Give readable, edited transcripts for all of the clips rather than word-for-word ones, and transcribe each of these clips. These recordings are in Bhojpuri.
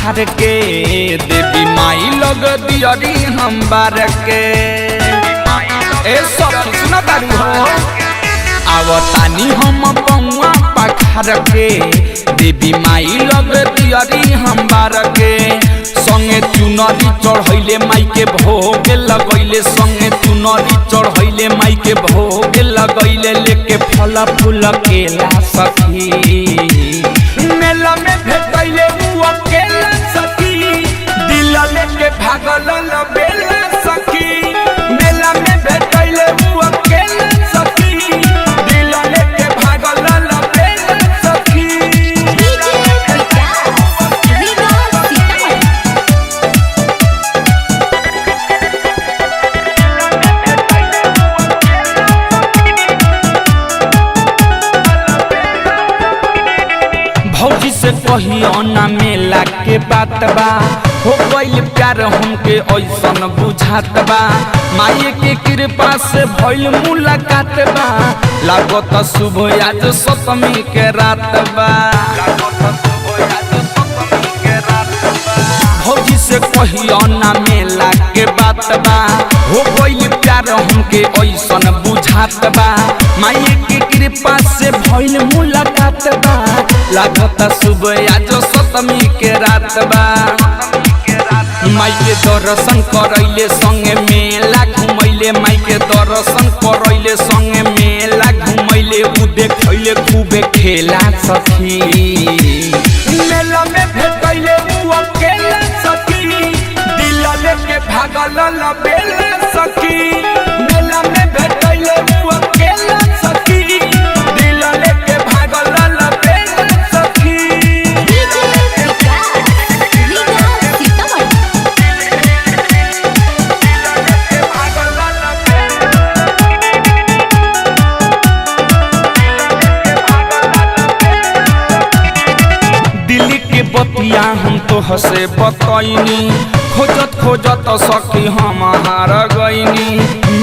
पखार के, देवी माई लग दियरी हम बार के। ए सखी सुन तारू हो, आवतानी हम पौआ पखार के, देवी माई लग दियरी हम बार के। संगे चुनरी चढ़ैले माई के भोग लगैले, संगे चुनरी चढ़ैले माई के भोग लगैले, लेके फल फूल केला सखी। मेला में भेटैले उ अकेला सखी, दिल लेके भागल लबेला सखी। मेला में भेटैले उ अकेला सखी, दिल लेके भागल लबेला सखी। डीजे विकास रीगा सीतामढ़ी। भौजी से कहियो ना मेला के बात बा, हो गइल प्यार हमके ऐसन बुझात बा। माई के कृपा से भइल मुलाकात बा, लागत शुभ आज सप्तमी के रात बा। भौजी से कहियो ना मेला के बात बा, हो गइल प्यार हमके ऐसन बुझात बा। माई के कृपा से भइल मुलाकात बा, लागत शुभ आज सप्तमी के रात बा। माई के दर्शन करैले संगे मेला घुमैले, माई के दर्शन करैले संगे मेला घुमैले, उ देखैले खूबे खेला सखी। मेला में भेटैले उ अकेला सखी, दिल लेके भागल लबेला सखी। मेला में भेटैले उ अकेला सखी, दिल लेके भागल लबेला सखी। डीजे विकास रीगा सीतामढ़ी। दिल के बतिया हम तो हसे बतैनी, खोजत खोजत सखी हम हार गईनी।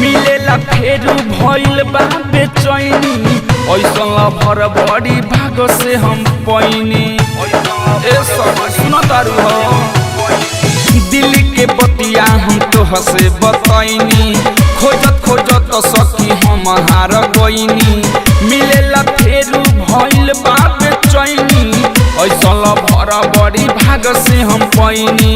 मिलेला फेरू भइल बा बेचैनी, ऐसन भर बड़ी भाग से हम पैनी। ए सखी सुन तारू हो, दिल के बतिया हम तो हसे बतैनी, खोजत खोजत सखी हम हार गईनी। मिलेला फेरू भइल बा बेचैनी, ऐसन भर बड़ी भाग से हम पैनी।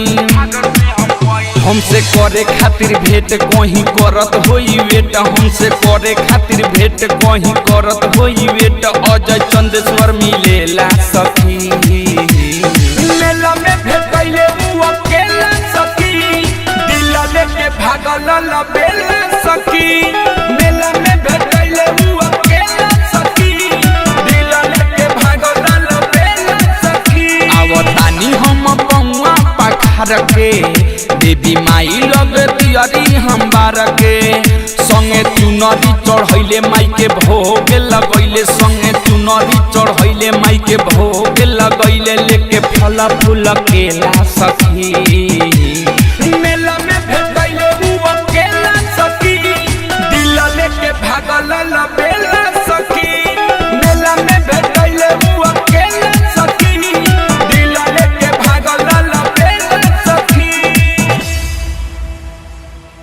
हमसे करे खातिर भेंट कहीं करत होई वेट, हमसे करे खातिर भेंट कहीं करत होई वेट, अजय चंदेश्वर मिलेला सखी। मेला में भेटैले उ अकेला सखी, दिल लेके भागल लबेला सखी। मेला में भेटैले उ अकेला सखी, दिल लेके भागल लबेला सखी। आवतानी हम पौआ पखार के, देवी माई लग दियरी हम बार के। संगे चुनरी चढ़ैले माई के भोग लगैले, संगे चुनरी चढ़ैले माई के भोग लगैले, लेके फल फूल केला सखी। मेला में भेटैले उ अकेला सखी, दिल लेके भागल।